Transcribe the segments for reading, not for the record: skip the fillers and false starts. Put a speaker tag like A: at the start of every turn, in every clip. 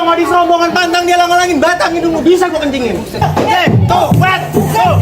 A: Bang Odi serombongan pantang dia lang-langin batang hidung lu bisa gua kencingin. Tuh, buat. Tuh.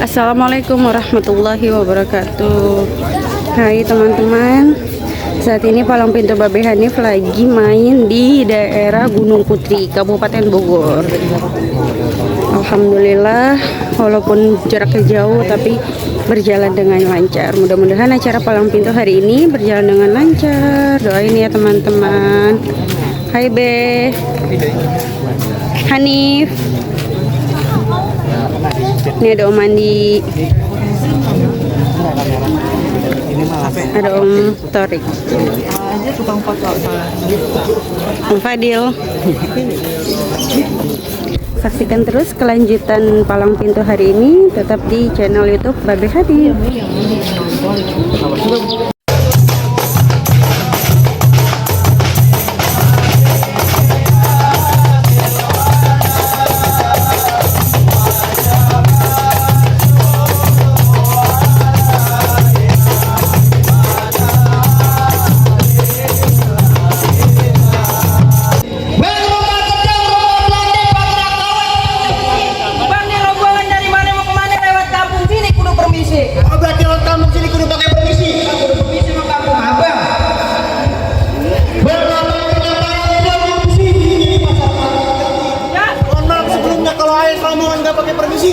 B: Assalamualaikum warahmatullahi wabarakatuh. Hai teman-teman, saat ini Palang Pintu Babe Hanif lagi main di daerah Gunung Putri, Kabupaten Bogor. Alhamdulillah, walaupun jaraknya jauh tapi berjalan dengan lancar. Mudah-mudahan acara Palang Pintu hari ini berjalan dengan lancar. Doain ya teman-teman. Hai Be Hanif. Ini ada Om Andi, ada Om Torik, Om Fadil. Saksikan terus kelanjutan Palang Pintu hari ini tetap di channel YouTube Babe Hanif.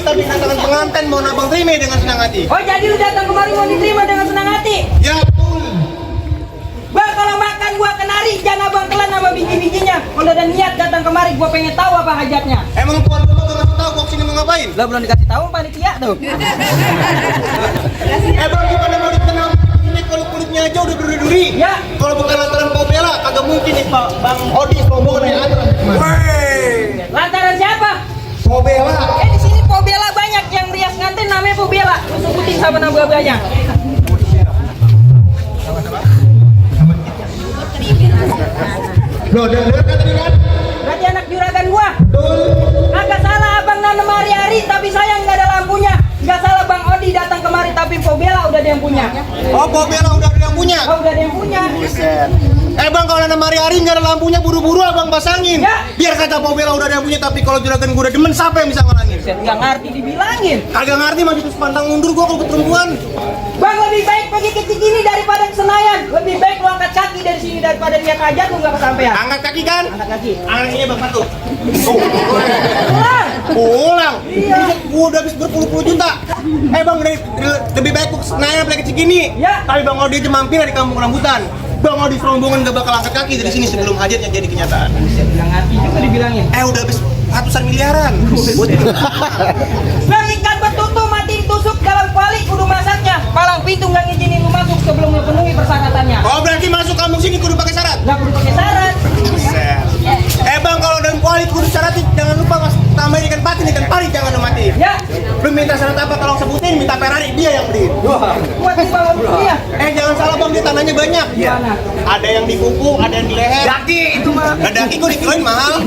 A: Tapi katakan pengantin mau abang terima dengan senang hati.
C: Oh, jadi lu datang kemari mau diterima dengan senang hati?
A: Ya betul.
C: Bang, kalau makan gua kenari jangan abang telan sama biji-bijinya. Kalau ada niat datang kemari gua pengen tahu apa hajatnya.
A: Emang tuan gua nggak tahu gua kesini mau ngapain?
C: Lah belum dikasih tahu panitia tuh.
A: Bang gimana mau dikenal? Ini kalau kulitnya aja udah duri-duri.
C: Ya.
A: Kalau bukan lantaran Pak Bella kagak mungkin nih Pak Bang Odi rombongan yang ada.
C: Lantaran siapa?
A: Pak Bella.
C: Di sini Pobela banyak yang rias nganten namanya Pobela. Lu sebutin sama nama-namanya.
A: Loh, dengar kan tadi kan?
C: Berarti anak juragan gua.
A: Betul.
C: Agak salah abang nanam hari-hari tapi sayang nggak ada lampunya. Nggak salah Bang Odi datang kemari tapi Pobela udah ada yang punya.
A: Oh, Pak Bella udah ada yang punya.
C: Oh, udah ada yang punya.
A: Bang kalau nanam hari-hari nggak ada lampunya buru-buru abang pasangin.
C: Ya.
A: Biar kata Pak Bella udah ada yang punya tapi kalau juragan gua udah demen siapa yang bisa ngalangin?
C: Nggak ngerti dibilangin.
A: Kagak ngerti maju terus pantang mundur gua kalau perempuan.
C: Bang, lebih baik pergi ke Cikini daripada ke Senayan. Lebih baik lu angkat kaki dari sini daripada niat aja lu nggak kesampean.
A: Angkat kaki kan?
C: Angkat kaki.
A: Angkat ini bang satu.
C: Pulang.
A: Pulang.
C: Iya.
A: Gua udah habis berpuluh-puluh juta. Bang lebih baik gua ke Senayan apalagi ke Cikini.
C: Ya.
A: Tapi Bang Odi aja mampir di kampung rambutan. Bang Odi serombongan gak bakal angkat kaki dari sini sebelum hajatnya jadi kenyataan.
C: Bilang hati juga dibilangin.
A: Udah habis ratusan miliaran.
C: Bang, ikan betutu mati ditusuk dalam kuali kudu masaknya. Palang Pintu nggak ngizinin lu masuk sebelum lu penuhi persyaratannya.
A: Oh berarti masuk kampung sini kudu pakai syarat?
C: Nggak kudu pakai syarat.
A: Bang kalau dalam kuali kudu syarat jangan lupa mas tambahin ikan patin ikan pari jangan lu mati.
C: Ya.
A: Lu minta syarat apa tolong sebutin minta Ferrari dia yang beli.
C: Buat di bawah dia.
A: Jangan salah bang dia tanahnya banyak.
C: Gimana?
A: Ada yang di kuku, ada yang di leher. Daki itu mah. Daki gua dikiloin mahal.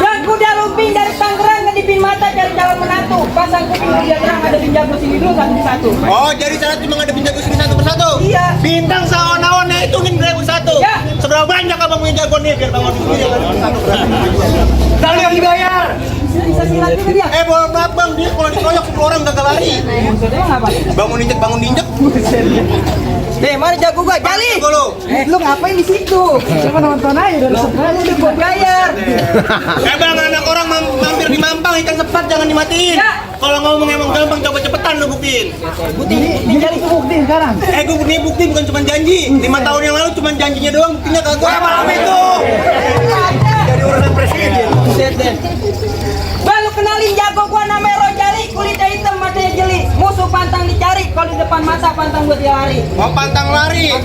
C: Dan kuda lumping dari Tangerang ngedipin mata dari jalan menantu. Pasang kuping dia terang ada pinjago sini dulu satu-satu.
A: Oh jadi syarat cuma ada pinjago sini satu persatu?
C: Iya.
A: Bintang sawan-sawannya hitungin berapa satu?
C: Ya.
A: Seberapa banyak abang punya jagoannya biar bangun dulu jangan satu berapa. Lalu yang dibayar?
C: Bisa silat juga dia.
A: Bola maaf bang, dia kalau dikeroyok 10 orang gagal lari.
C: Maksudnya ngapa?
A: Bangun injek.
C: Mana jago gua? Jali.
A: Jago lu.
C: Lu ngapain di situ? Cuma nonton aja udah subscribe udah gua bayar.
A: Bang, anak orang mampir di Mampang ikan sepat jangan dimatiin.
C: Ya.
A: Kalau ngomong emang gampang, coba cepetan lu buktiin.
C: Bukti ini Jali buktiin sekarang.
A: Gue bukti bukan cuma janji. 5 tahun yang lalu cuma janjinya doang, buktinya kagak. Malam itu. Jadi urusan presiden.
C: Baru kenalin jago gua namanya Rojali, kulitnya hitam, matanya jeli. Musuh pantang dicari, kalau di depan mata pantang buat dia lari.
A: Mau pantang lari.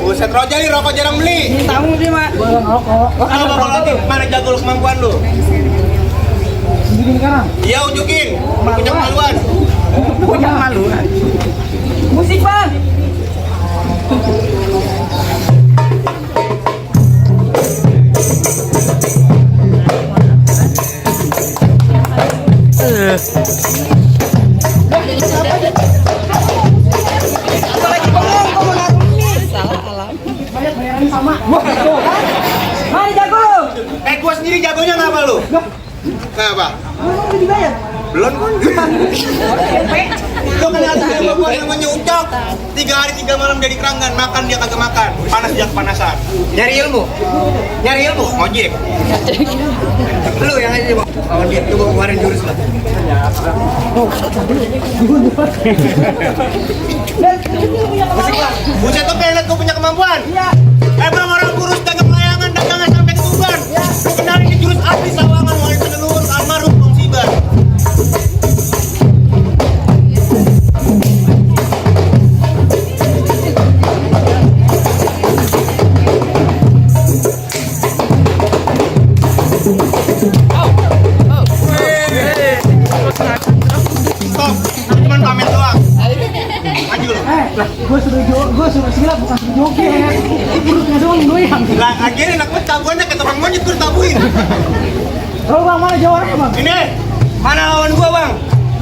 A: Buset Rojali, rokok jarang beli.
C: Ini tamu dia mah.
A: Kalau lagi mana jago lu kemampuan lu?
C: Unjukin sekarang.
A: Iya unjukin. Punya kemaluan.
C: Punya maluan. Musik bang. Apalagi bengong kamu ngaku ini. Salah alam. Bayaran sama. Mari jago lu.
A: Gua sendiri jagonya ngapa lu? Kenapa?
C: Lu udah dibayar.
A: Belum kan? Lu kenal sama gua namanya Ucok. 3 hari 3 malam jadi keranggan, makan dia kagak makan. Panas dia kepanasan. Nyari ilmu? Ngojek. Lu yang aja Bang. Kawan dia tuh keluarin jurus lah. Buset tuh pengen liat gua punya kemampuan.
C: Iya.
A: Bang orang kurus dagang layangan, dagangnya sampai ke Tuban. Lu kenalin ini jurus asli Sawangan, wali penelur almarhum Bang Sibar. Stop, cuman pamer doang. Maju lu.
C: Gue suruh silat bukan suruh joget. Perutnya doang doyang.
A: Lah akhirnya enak banget tabuannya ke tukang monyet gue tabuin.
C: Kalau bang mana jawabannya bang?
A: Ini mana lawan gua bang?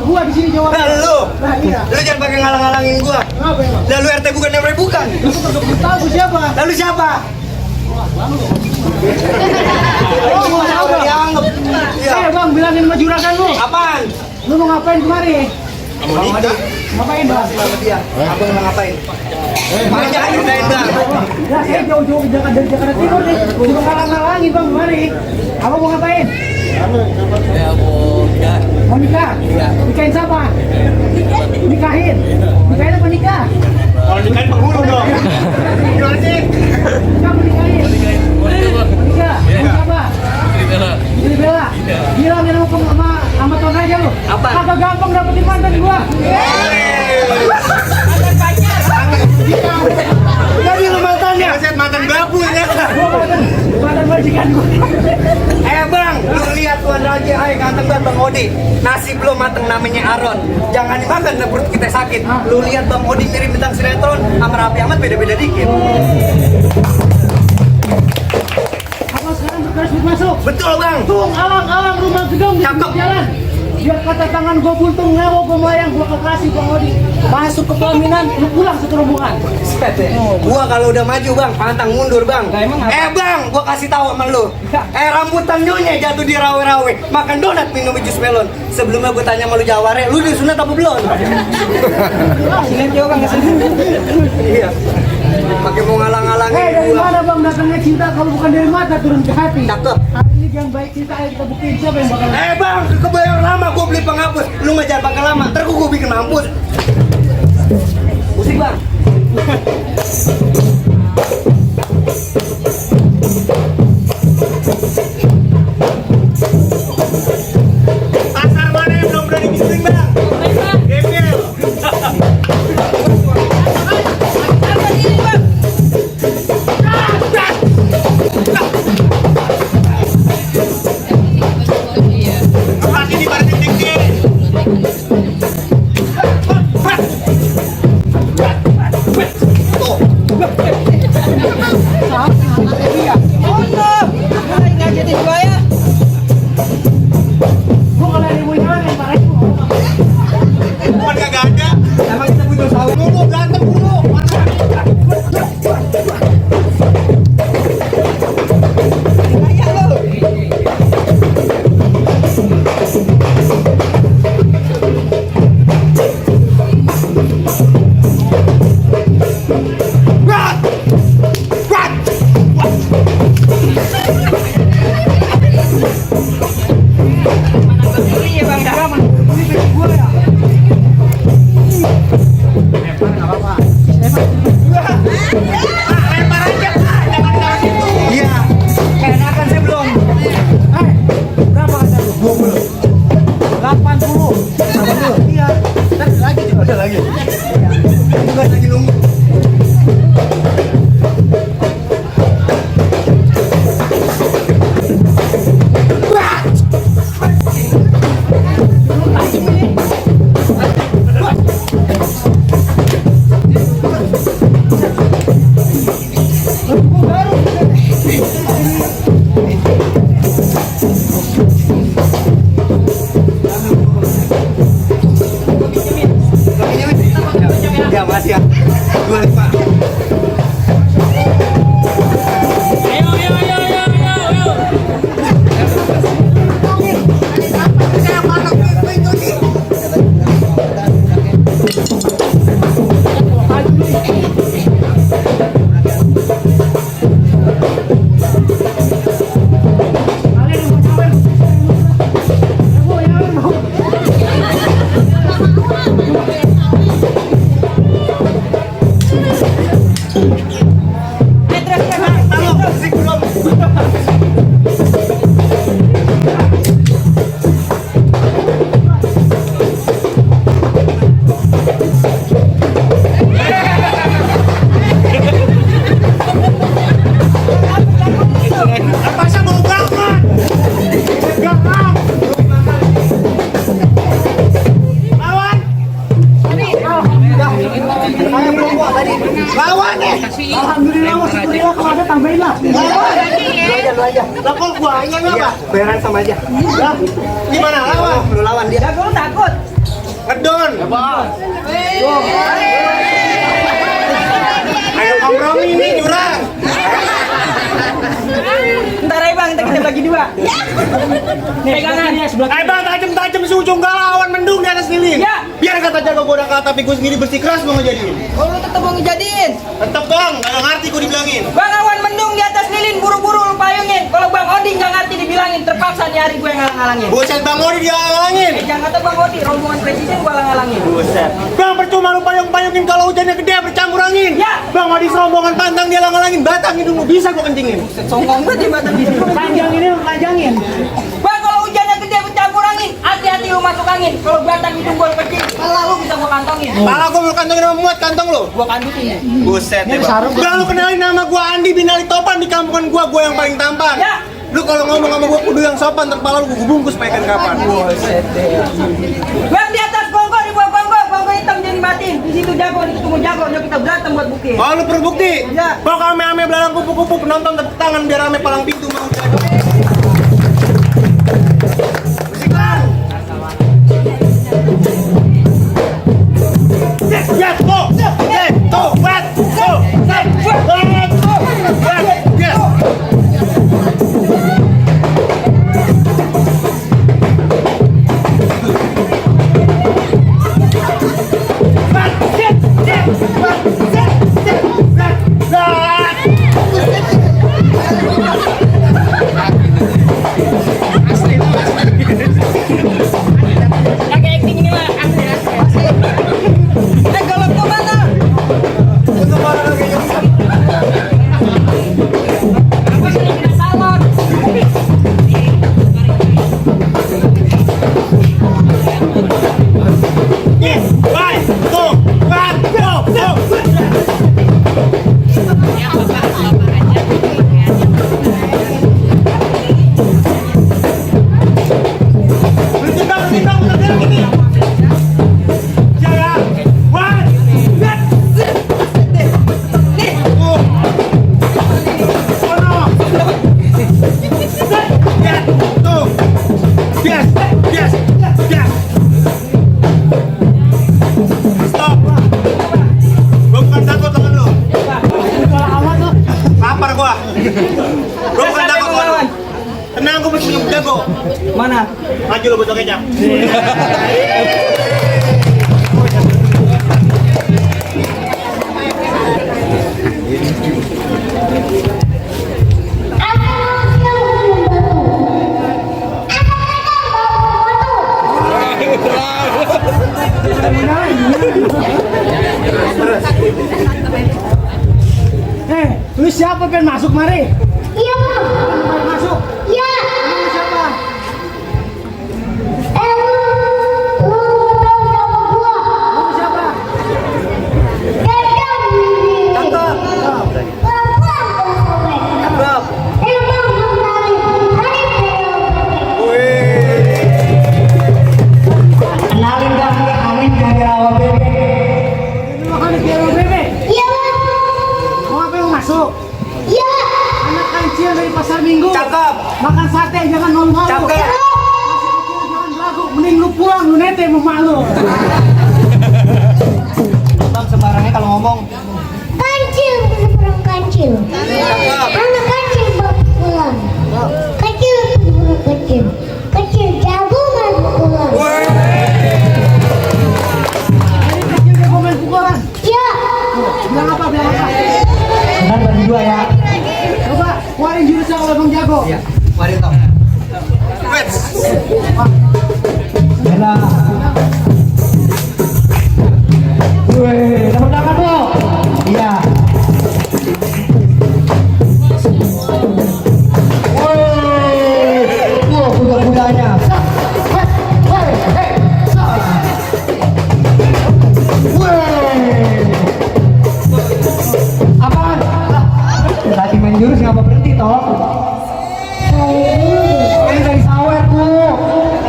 C: Gua di sini jawabannya.
A: Nah lu,
C: Nah iya.
A: lu jangan pakai ngalang-ngalangin gua.
C: Apa ya bang?
A: Lalu RT bukan RW bukan.
C: Lu tahu gua siapa?
A: Lalu siapa?
C: Oh mau tahu bang?
A: Dianggap. Iya.
C: Bang bilangin sama juragan lu.
A: Apaan?
C: Lu mau ngapain kemari?
A: Mau nikah.
C: Ngapain bang?
A: Sama dia. Abang mau ngapain? Makanya ajudain bang.
C: Ya saya jauh-jauh dari Jakarta Timur nih. Cuma ngalang-ngalangin bang kemari. Abang mau ngapain? Mau nikah? Nikahin siapa? Nikahin apa nikah?
A: Kalau nikahin penghulu dong. Gimana sih?
C: Kamu nikahin? Nikah? Mau siapa? Ini Bella. Bilangin sama Ton aja lu.
A: Apa?
C: Agak gampang dapetin mantan gua.
A: Jadi lu mantannya? Set mantan babu ya.
C: Mantan majikan gua.
A: Bang, lu lihat tuan raja, hai ganteng banget Bang Odi. Nasi belum mateng namanya Aron. Jangan dimakan, nah perut kita sakit. Lu lihat Bang Odi mirip bintang sinetron, sama Raffi Ahmad beda-beda dikit.
C: Apa sekarang berkeras masuk?
A: Betul Bang.
C: Tung, alang-alang rumah gedung di
A: Cakep.
C: pinggir jalan. Biar kata tangan gua buntung ngewo gua melayang gua kekasih Bang Odi. Masuk ke pelaminan, lu pulang satu rombongan.
A: Gua kalau udah maju Bang, pantang mundur Bang.
C: Lah, emang apa?
A: Bang, gua kasih tahu sama lu. Rambutan nyonya jatuh di rawe-rawe, makan donat minum jus melon. Sebelumnya gua tanya sama lu Jaware, lu udah sunat apa belum?
C: Silat juga Bang kesini.
A: Iya. Pakai mau ngalang-ngalangin
C: Dari
A: gua.
C: mana Bang datangnya cinta kalau bukan dari mata turun ke hati?
A: Cakep.
C: Hari ini yang baik cinta ayo kita buktiin siapa yang bakal.
A: Bang, kebayang lama gua beli penghapus. Lu ngejar pakai lama, ntar gua bikin mampus. Musik Bang. Pasar mana yang belum berani bising Bang? Gembel. Apa sih di balik dikit? Tuh. Lempar aja, Pak. Jangan taruh situ.
D: Iya. Keenakan saya belum. Berapa kata lu? 20. 80. Sama lu? Iya. Ada lagi juga. Ada lagi. Juga lagi nunggu. Ya Mas ya. 25.
A: Lepasnya bau banget. Garam. Lawan. Lawan nih.
D: Alhamdulillah Mas, syukurlah kalau ada tambahin lah. Lu aja.
A: Lah kok gua yang apa?
D: Bayaran sama aja.
A: Lah, gimana lawan?
D: Lu lawan dia.
C: Jago lu takut.
A: Ngedon. Ayo kompromi nih jurang.
C: Ntar aja bang, kita bagi dua. Pegangan.
A: Ayo bang, tajam-tajam si ujung gak lawan mendung di atas lilin.
C: Ya.
A: Biar kata jago gua udah kata tapi gua sendiri bersikeras mau ngejadiin.
C: Oh lu tetep mau ngejadiin.
A: Tetep bang, gak ngerti gua dibilangin.
C: Bang awan mendung di atas lilin, buru-buru lu payungin. Kalau Bang Odi nggak ngerti dibilangin, terpaksa nyari gue yang ngalang-ngalangin.
A: Buset bang Odi dia ngalangin.
C: Jangan kata Bang Odi, rombongan presiden gue ngalang-ngalangin.
A: Buset. Bang percuma lu payung-payungin kalau hujannya gede bercampur angin.
C: Ya.
A: Bang Odi serombongan pantang dia ngalangin, batangin dulu bisa gua kencingin.
C: Songkong banget di batang gitu.
D: Panjangin lu, panjangin.
C: Bang kalau hujannya gede bercampur angin, hati-hati lu masuk angin. Kalau batang hidung gue kecil, malah lu bisa gue kantongin.
A: Pala gua mau kantongin sama muat kantong lu.
C: Gue kandutin ya.
A: Buset ya bang. Bang lu kenalin nama gua Andi Binali Topan di kampungan gua yang paling tampan.
C: Ya.
A: Lu kalau ngomong sama gua kudu yang sopan, terpala lu gua bungkus pakai kapan.
C: Bang di atas bongko, di bawah bongko hitam jadi matiin. Di situ jago, di ketemu jago, yuk kita berantem buat bukti.
A: Oh lu berbukti?
C: Ya.
A: Bang ame-ame belalang kupu-kupu penonton tepuk tangan biar ame palang pintu mau jago. Musik bang. Yes, go. Yes, go. What? Go. Yes.
C: Golok gua mana? Aku sering kena salon.
A: Yes. Right. Go. Right. Go. Go. Berhenti bang, gini. Jaga. One. Set. Oh. Oh no. Set. Yes. Two. Yes. Yes. Yes. Stop. Gua bukan takut temen lu. Lapar gua. Gua bukan takut temen lu. Tenang, gua masih punya jago.
C: Mana?
A: Maju lu botol kecap.
E: Bravo!
D: Lu siapa pengen masuk mari?
E: Iya bang.
D: Pengen masuk?
E: Iya.
D: Lu siapa?
E: Lu siapa? Cakep.
D: Kenalin gak nih Amin dari Rawa Bebek. Ini makan di Rawa Bebek.
E: Iya bang.
D: Mau apa yang masuk?
E: Iya.
D: Anak kancil dari pasar Minggu.
A: Cakep.
D: Makan sate jangan malu-malu.
A: Cakep.
D: Masih kecil jangan belagu. Mending lu pulang lu nete sama mak lu. Bang sembarangnya kalau ngomong.
E: Kancil, burung kancil. Anak kancil bawa pulang. Kecil, burung kecil. Kecil jago main pukulan.
D: Ini kecil dia mau main pukulan.
E: Iya.
D: Bilang apa? Benar bagi dua ya. Coba keluarin jurusnya kalau Bang jago.
A: Iya, mari Tom. Wes.
D: Bela. Wih, tepuk tangan bu. Iya. Wih, kuda-kudanya. Apaan? Tadi main jurus ngapa berhenti toh? Ini dari sawer bu.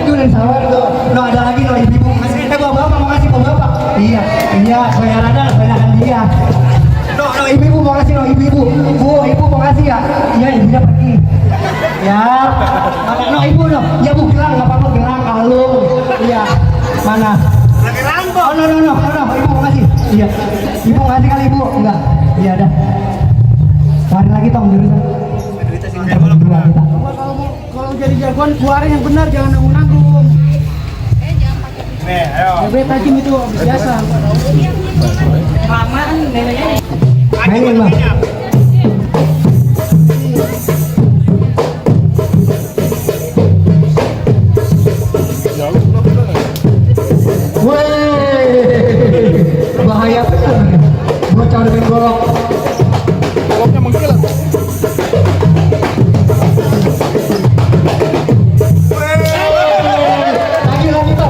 D: Itu dari sawer tuh. No ada lagi no ibu kasih. Bapak mau kasih ke bapak. Iya, saya ada banyakan dia. No ibu mau kasih no ibu. Bu, ibu mau kasih ya. Iya ibunya pergi. Ya, no ibu no. Ya bu gelang nggak apa-apa gelang kalung. Iya, mana?
A: Lagi rambut.
D: Oh no, ibu mau kasih. Iya, ibu mau kasih kali ibu. Enggak. Iya dah. Cari lagi tong jurusan. Kalau jadi jagoan keluarin yang benar jangan nanggung-nanggung.
A: Nih, ayo.
D: Bebek tajam itu biasa.
C: Kelamaan neneknya.
D: Mainin bang. Wih, bahaya benar. Bocah udah main golok.
A: Goloknya mengkilat.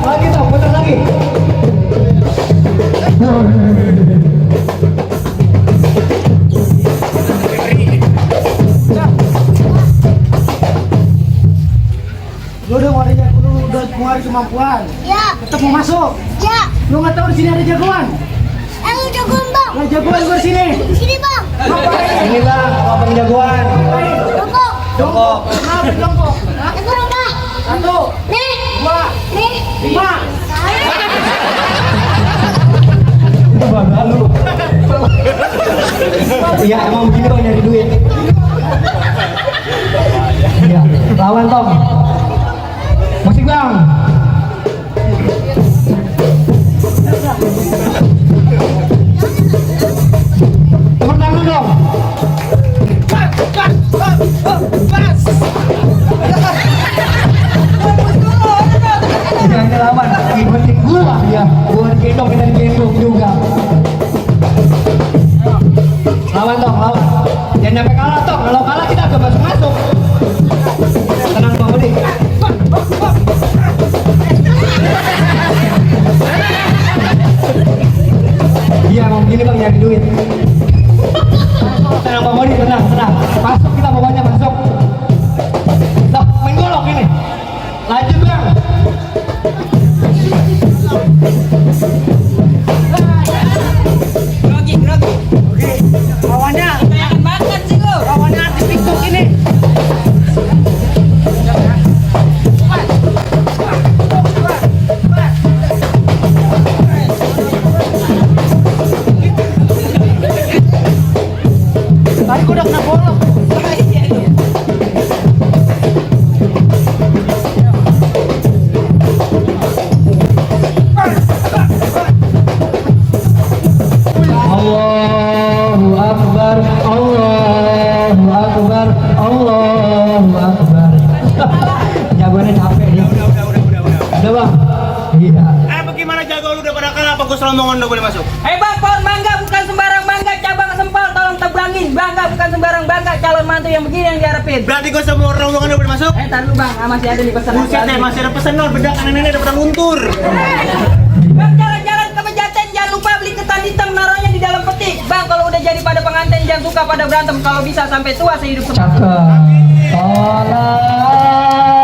D: Lagi Tom, putar lagi. Lu udah ngeluarin kemampuan.
E: Iya.
D: Tetap mau masuk.
E: Iya.
D: Lu nggak tahu di sini ada jagoan.
E: Lu jagoan bang.
D: Nah, jagoan gua sini.
E: Sini bang.
D: Ini bang, apa jagoan?
E: Jongkok.
D: Jongkok. Kenapa jongkok?
E: Jongkok bang.
D: Satu,
E: Nih.
D: dua,
E: Nih.
D: 5. Itu bangga lu. Iya emang begini bang nyari duit. Iya, lawan Tom. Musik bang. Tepuk tangan dong. Jangan lawan, ngikutin gua ya. Gua digendong, kita digendong juga. Lawan Tom, lawan. Jangan sampai kalah Tom. Kalau kalah kita agak masuk. Tenang Bang Budi. Iya mau begini bang nyari duit. Tenang Bang Budi, tenang. Masuk kita bawanya masuk. Nah, main golok ini. Lanjut bang.
C: Grogi.
D: Oke, lawannya.
C: Kebanyakan banget sih lu.
D: Lawannya artis TikTok ini. Tadi gua udah kena golok. Allahu Akbar, Allahu Akbar, Allahu Akbar. Jagoannya capek nih.
A: Udah.
D: Udah bang? Iya.
A: Bagaimana? mana jago lu udah pada kalah apa gue serombongan udah boleh masuk?
C: Bang, pohon mangga bukan sembarang mangga, cabang sempal tolong tebrangin. Bangga bukan sembarang bangga, calon mantu yang begini yang diharapin.
A: Berarti gue semua rombongan udah boleh masuk?
C: Tar dulu bang, masih ada di pesanan.
A: Buset deh, masih ada pesan nol, bedak nenek ada pedang luntur.
C: Bang, jalan-jalan ke Pejaten, jangan lupa beli ketan hitam, naruhnya di dalam peti. Bang, kalau udah jadi pada pengantin jangan suka pada berantem, kalau bisa sampai tua sehidup semati.
F: Tolong